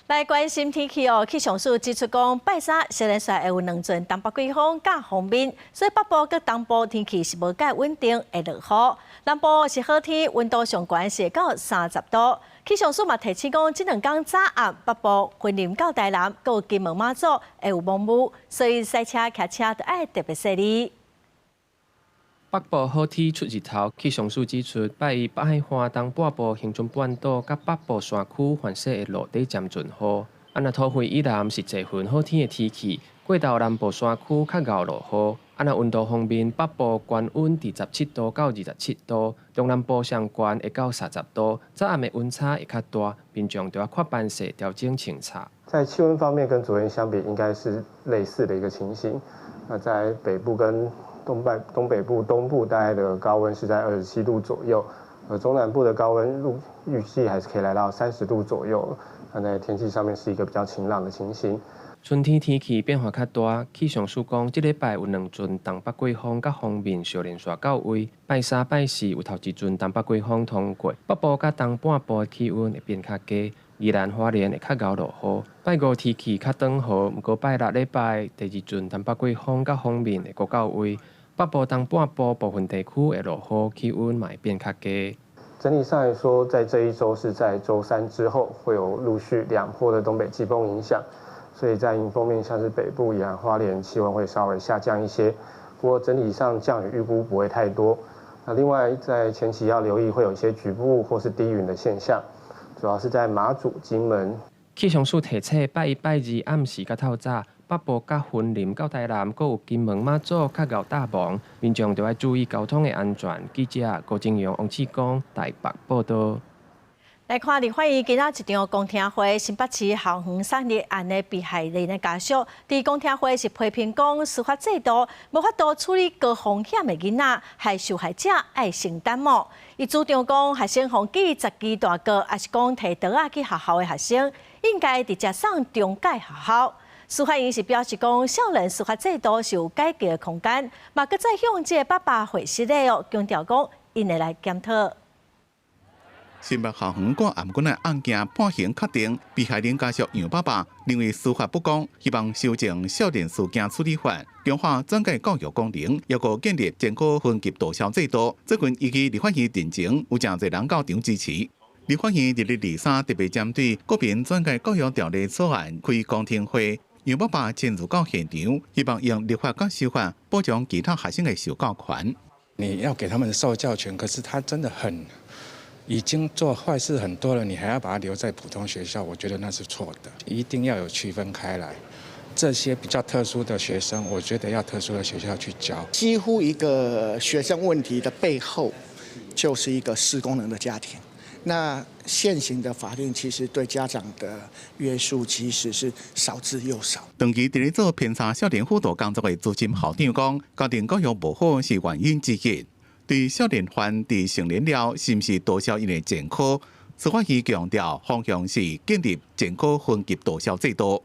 [SPEAKER 1] 來關心天氣哦，氣象署指出講，拜三雙連紲會有兩陣東北季風佮鋒面，所以北部佮東部天氣是無蓋穩定，會落雨。南部是好天，溫度上懸是會到30度。氣象署嘛提醒講，這兩工早暗北部、雲林到台南、佮金門馬祖會有濛霧，所以駛車、騎車都愛特別細膩。
[SPEAKER 3] 北部好天出日頭，氣象署指出，拜一北海岸東半部、恆春半島佮北部山區凡勢會落短暫陣雨。啊，若土肥以南是濟雲好天的天氣，過頭南部山區較𠢕落雨。啊，若溫度方面，北部懸溫佇17度到27度，中南部上懸會到30度。早暗的溫差會較大，民眾著愛看班勢調整穿插。
[SPEAKER 6] 在氣溫方面，跟昨天相比，應該是類似的一個情形。那在北部跟東北部、東部大概的高溫是在27度左右，而中南部的高溫預計還是可以來到30度左右。那在天氣上面是一個比較晴朗的情形。
[SPEAKER 3] 春天天氣變化較大，氣象署講，這禮拜有兩陣東北季風佮鋒面相連紲到位。拜三、拜四有頭一陣東北季風通過，北部佮東半部氣溫會變較低，宜蘭花蓮會較𠢕落雨。拜五天氣較轉好，毋過拜六禮拜第二陣東北季風佮鋒面會閣到位，北部東半部部分地區會落雨，氣溫嘛會變較低。
[SPEAKER 6] 整體上來說，在這一周是在週三之後會有陸續兩波的東北季風影響。所以在迎風面，像是北部、宜蘭花蓮，氣溫會稍微下降一些。不過整體上降雨預估不會太多。那另外在前期要留意，會有一些局部或是低雲的現象，主要是在馬祖、金門。
[SPEAKER 3] 氣象署提醒，拜一、拜二暗時佮透早，北部佮雲林到台南，閣有金門、馬祖較𠢕搭霧，民眾著愛注意交通的安全。記者郭正陽、王志剛台北報導。
[SPEAKER 1] 來看立法院今仔一場公聽會，新北市校園殺人案的被害人的家屬，佇公聽會是批評講司法制度無法度處理高風險的囡仔，害受害者愛承擔麼？伊主張講，學生予記十支大告，抑是講提桌仔去學校的學生，應該直接送中介學校。司法院是表示講，少年司法制度是有改革的空間，嘛閣再向這個爸爸回失禮哦，強調講，𪜶會來檢討。
[SPEAKER 7] 新北校園掛頷頸的案件判刑確定，被害人家屬楊爸爸認為司法不公，希望修正少年事件處理法，強化轉介教育功能，抑閣建立前科分級注銷制度。最近伊去立法院陳情，有誠濟人到場支持。立法院二零二三特別針對國民轉介教育條例草案開公聽會，楊爸爸親自到現場，希望用立法佮修法保障其他學生的受教權。
[SPEAKER 8] 你要給他們受教權，可是他真的很。已經做壞事很多了，你還要把他留在普通學校，我覺得那是錯的。一定要有區分開來，這些比較特殊的學生，我覺得要特殊的學校去教。
[SPEAKER 11] 幾乎一個學生問題的背後，就是一個失功能的家庭。那現行的法令其實對家長的約束其實是少之又少。
[SPEAKER 7] 長期佇咧做偏差少年輔導工作的資深校長講，家庭教育無好是原因之一。對少年犯佇成年了，是毋是注銷𪜶的前科？司法院強調，方向是建立前科分級注銷制度。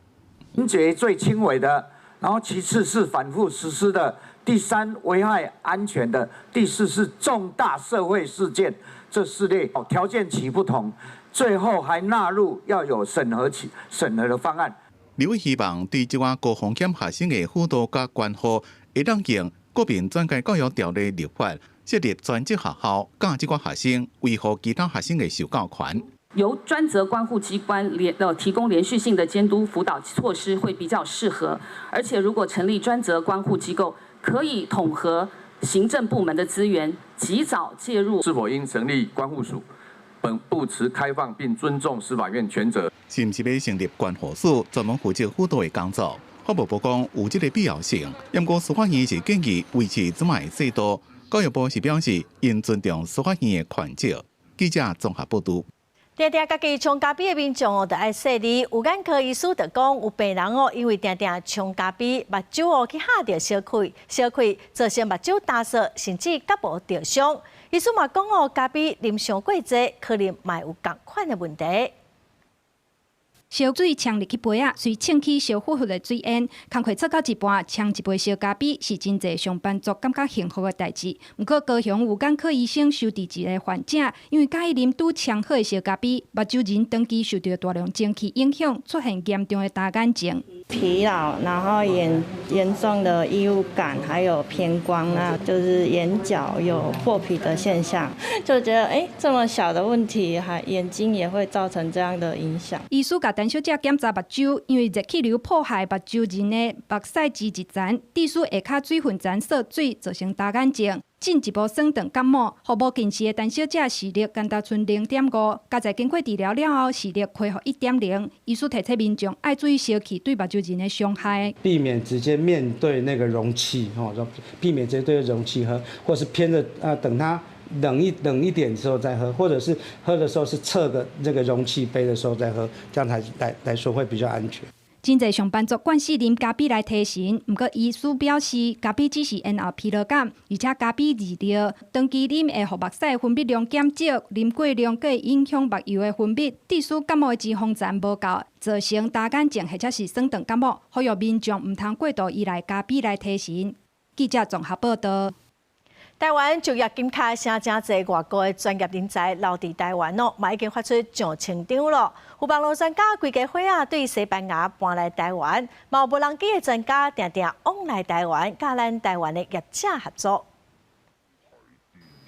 [SPEAKER 12] 情節最輕微的，然後其次是反覆實施的，第三危害安全的，第四是重大社會事件，這四類條件齊不同，最後還納入要有審核起審核的方案。
[SPEAKER 7] 立委希望對這寡高風險學生的輔導佮關護，會當用國民轉介教育條例立法。設立專職學校，教這寡學生維護其他學生的受教權。
[SPEAKER 14] 由專責關護機關提供連續性的監督輔導措施會比較適合，而且如果成立專責關護機構，可以統合行政部門的資源，及早介入。
[SPEAKER 15] 是否應成立關護署？本部持開放並尊重司法院權責。
[SPEAKER 7] 是毋是欲成立關護署，專門負責輔導的工作？法務部講有這个必要性，毋過司法院是建議維持這擺的制度。教育部是表示，應尊重司法院的權責。記者綜合報導。
[SPEAKER 1] 定定家己沖咖啡的民眾哦，著愛細膩。有眼科醫師就講，有病人哦，因為定定沖咖啡，目睭哦去嚇著燒開，燒開造成目睭乾澀，甚至角膜著傷。醫師嘛講哦，咖啡啉傷過濟，可能嘛有仝款的問題。
[SPEAKER 2] 燒水沖入去杯仔，隨衝起燒呼呼的水煙。工課做到一半，沖一杯燒咖啡是真濟上班族感覺幸福的代誌。毋過高雄有眼科醫生收治一个患者，因為佮意啉拄沖好的燒咖啡，目睭仁長期受著大量蒸汽影響，出現嚴重的乾眼症。
[SPEAKER 4] 疲勞，然後嚴重的異物感，還有偏光啊，就是眼角有破皮的現象，就覺得這麼小的問題，還眼睛也會造成這樣的影響。
[SPEAKER 2] 醫師共陳小姐檢查目睭，因為熱氣流破壞目睭仁的目屎脂質層，致使下跤水分層縮水，造成乾眼症。進一步損斷角膜，予無近視的陳小姐視力干焦賰0.5，佳哉經過治療了後，視力恢復1.0。醫師提醒民眾愛注意燒氣對目睭仁的傷害，
[SPEAKER 16] 避免直接面對那個容器，吼，避免直接對容器喝，或是偏著啊，等它冷一點之後再喝，或者是喝的時候是側個這個容器杯的時候再喝，這樣才來說會比較安全。
[SPEAKER 2] 真濟上班族慣勢啉咖啡來提神，毋過醫師表示，咖啡只是延後疲勞感，而且咖啡易尿，長期啉會予目屎分泌量減少，啉過量閣會影響目油的分泌，致使角膜的脂肪層無夠，造成乾眼症或者是損斷角膜，呼籲民眾毋通過度依賴咖啡來提神。記者綜合報道。
[SPEAKER 1] 台灣就業金卡請誠濟外國的專業人才留佇台灣哦，嘛已經發出上千張咯。有網路專家規家伙仔對西班牙搬來台灣，嘛有無人機的專家定定往來台灣，佮咱台灣的業者合作。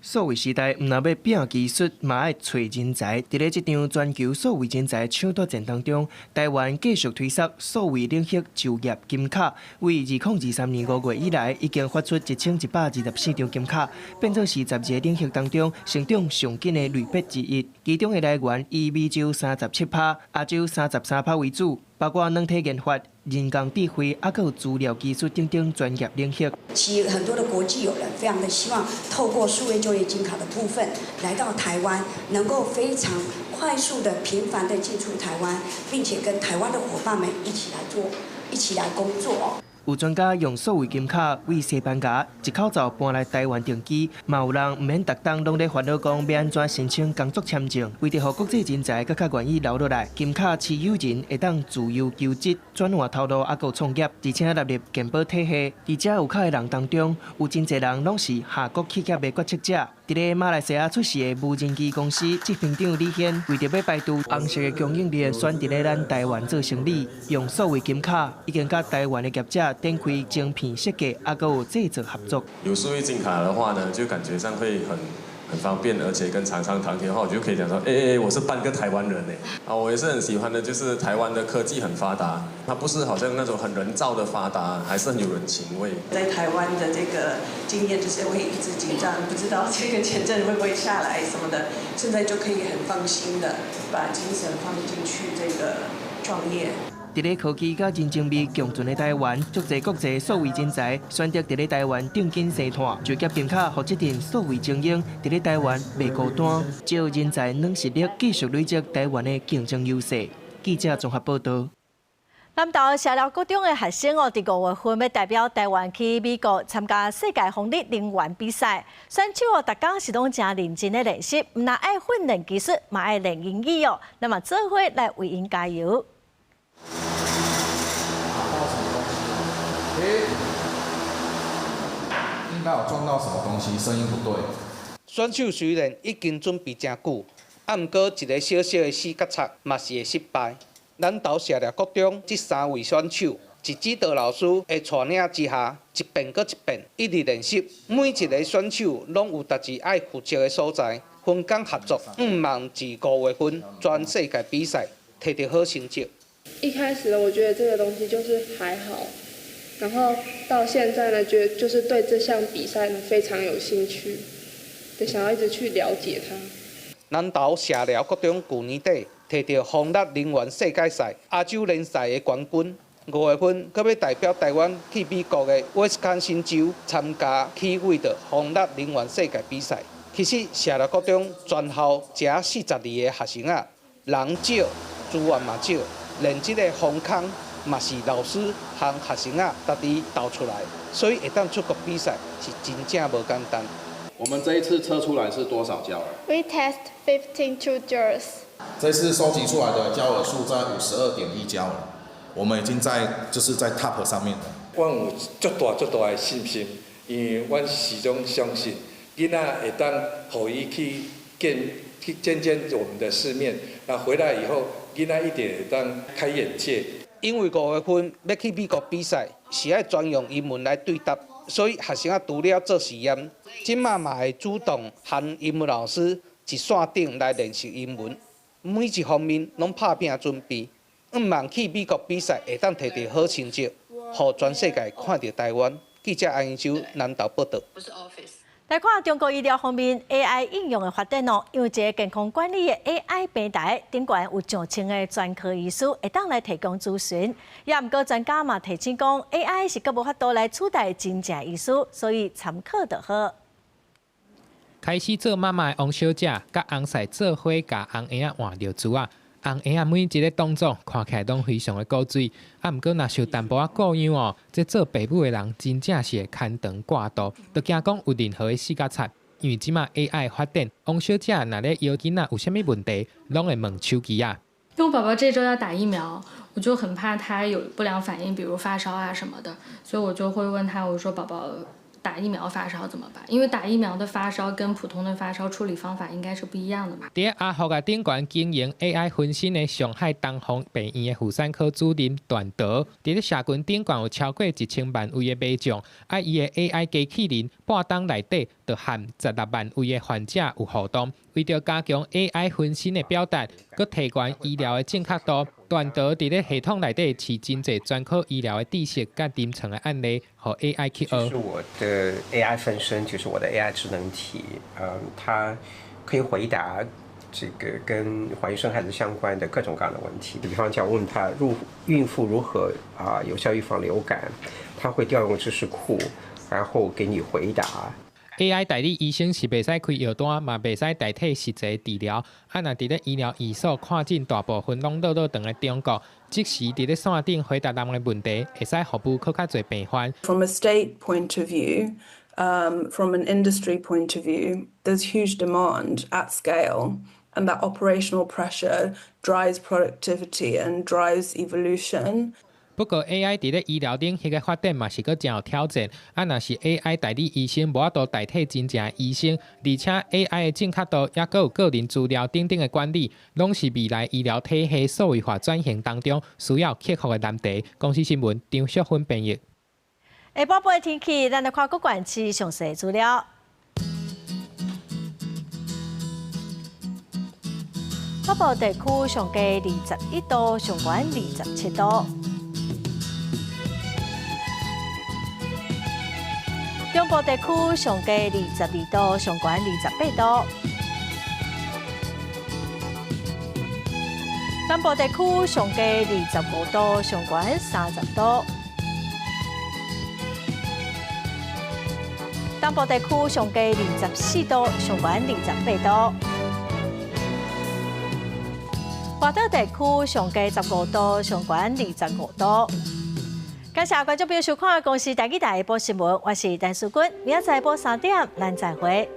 [SPEAKER 5] 數位時代，毋但欲拼技術，嘛愛揣人才。佇咧這場全球數位人才搶奪戰當中，台灣繼續推捒數位領域就業金卡，為2023年5月以來，已經發出1124張金卡，變做是12個領域當中成長上緊的類別之一。其中的來源以美洲37%、亞洲33%為主，包括軟體研發、人工智慧，抑閣有資料技術等等專業領域。
[SPEAKER 18] 其實很多的國際友人非常的希望透過數位就業金卡的部分來到台灣，能夠非常快速的、頻繁的進出台灣，並且跟台灣的夥伴們一起來做、一起來工作。
[SPEAKER 5] 有專家用數位金卡為西班牙一口罩搬來台灣定居，嘛有人毋免逐冬攏咧煩惱講欲按怎申請工作簽證，為著予國際人才閣較願意留落來，金卡持有人會當自由求職、轉換頭路，抑閣創業，而且納入健保體系。佇遮有卡的人當中，有真濟人攏是跨國企業的決策者。佇咧馬來西亞出世的無人機公司執行長李軒，為著欲排除紅色的供應鏈，選佇咧咱台灣做生理，用數位金卡已經佮台灣的業者展開晶片設計，抑閣有製造合作。
[SPEAKER 19] 有數位金卡的話呢，就感覺上會很方便，而且跟廠商談天的話，我就可以講說，我是半個台灣人呢。啊，我也是很喜歡的，就是台灣的科技很發達，它不是好像那種很人造的發達，還是很有人情味。
[SPEAKER 20] 在台灣的這個經驗就是會一直緊張，不知道這個簽證會不會下來什麼的，現在就可以很放心的把精神放進去這個創業。
[SPEAKER 5] 佇咧科技佮人情味共存的台灣，足濟國際數位人才選擇佇咧台灣定根生炭，就業金卡予這陣數位精英佇咧台灣袂孤單，藉由人才軟實力繼續累積台灣的競爭優勢。記者綜合報道。
[SPEAKER 1] 南投社寮國中的學生哦，佇5月份欲代表台灣去美國參加世界風力能源比賽，選手哦，逐工是攏誠認真咧練習，毋但愛訓練技術，嘛愛練英語哦。那麼做伙來為𪜶加油。
[SPEAKER 21] 打到什麼東西？應該有撞到什麼東西，聲音不對。
[SPEAKER 22] 選手雖然已經準備誠久，毋過一个小小的死角擦嘛是會失敗。南投社寮國中這三位選手，佇指導老師的帶領之下，一遍閣一遍，一直練習。每一个選手攏有達自愛負責的所在，分工合作，向望佇5月份全世界比賽摕著好成績。
[SPEAKER 23] 一開始呢，我覺得這個東西就是還好，然後到現在呢，覺得就是對這項比賽呢非常有興趣，就想要一直去了解它。
[SPEAKER 22] 南投社寮國中舊年底摕著風力能源世界賽亞洲聯賽的冠軍，5月份閣欲代表台灣去美國的威斯康星州參加起位的風力能源世界比賽。其實社寮國中全校才42个學生仔，人少，資源嘛少，連這个防空嘛是老師和學生仔家己投出來，所以會當出國比賽是真正無簡單。
[SPEAKER 21] 我們這一次測出來是多少焦耳
[SPEAKER 23] ？We test 52 joules。
[SPEAKER 21] 這次收集出來的焦耳數在52.1焦耳，我們已經在就是在 top 上面了。
[SPEAKER 9] 我有足大足大的信心，因為阮始終相信囡仔會當予伊去見去見見我們的世面，那回來以後，囡仔一定會當開眼界。
[SPEAKER 22] 因為5月份欲去美國比賽，是愛專用英文來對答，所以學生仔除了做實驗，這馬嘛會主動和英文老師佇線頂來練習英文，每一方面攏拍拚準備，向望去美國比賽會當摕著好成績，予全世界看著台灣。記者安英洲南投報導。
[SPEAKER 1] 來看中國醫療方面 AI 應用的發展哦，因為一个健康管理的 AI 平台，頂懸有上千个專科醫師會當來提供諮詢。也毋過專家嘛提醒講，AI 是閣無法度來取代真正醫師，所以參考就好。
[SPEAKER 3] 開始做媽媽的王小姐，佮翁婿做伙共翁嬰仔換尿苴仔。翁嬰仔每一个動作看起來攏非常的古錐，啊，毋過若受淡薄仔顧樣哦，這做爸母的人真正是會牽腸掛肚，就驚講有任何的死角擦。因為這馬 AI 發展，王小姐若咧搖囡仔有啥物問題，攏會問手機仔。
[SPEAKER 10] 因為寶寶這週要打疫苗，我就很怕他有不良反應，比如發燒啊什麼的，所以我就會問他，我說寶寶打疫苗發燒怎麼辦？因為打疫苗的發燒跟普通的發燒處理方法應該是不一樣的嘛。
[SPEAKER 3] 佇阿福仔頂懸經營 AI 分身的上海東方病院的婦產科主任段德，佇咧社群頂懸有超過1000萬位的民眾，啊，伊的 AI 機器人半冬內底就和16萬位的患者有互動。為著加強 AI 分身的表達，閣提懸醫療的正確度，段德佇咧系統內底飼真濟專科醫療的知識佮臨床的案例，予 AI 去學。
[SPEAKER 13] 就是我的 AI 分身，就是我的 AI 智能體，它可以回答這個跟懷孕生孩子相關的各種各樣的問題。比方講，問他如孕婦如何有效預防流感，他會調用知識庫，然後給你回答。
[SPEAKER 3] AI 代理醫生是袂使開藥單，嘛袂使代替實際治療。啊，若佇咧醫療醫術看診大部分攏落落長的中國，即時佇咧線頂回答人的問題，會使服務閣較濟病患。
[SPEAKER 23] From a state point of view, from an industry point of view, there's huge demand at scale, and that operational pressure drives productivity and drives evolution.
[SPEAKER 3] 不過 AI 佇咧醫療領域的發展嘛是閣誠有挑戰。啊，若是 AI 代理醫生無法度代替真正的醫生，而且 AI 的正確度抑閣有個人資料等等的管理，攏是未來醫療體系數位化轉型當中需要克服的難題。公視新聞張淑芬編譯。
[SPEAKER 1] 下晡晡的天氣，咱來看各縣市詳細資料。北部地區上低21度，上懸27度。中部地區上低22度，上懸28度。南部地區上低25度，上懸30度。東部地區上低24度，上懸28度。外島地區上低15度，上懸25度。感謝觀眾朋友收看《公視台語台》下晡新聞，我是陳淑君，明仔載下晡3點，咱再會。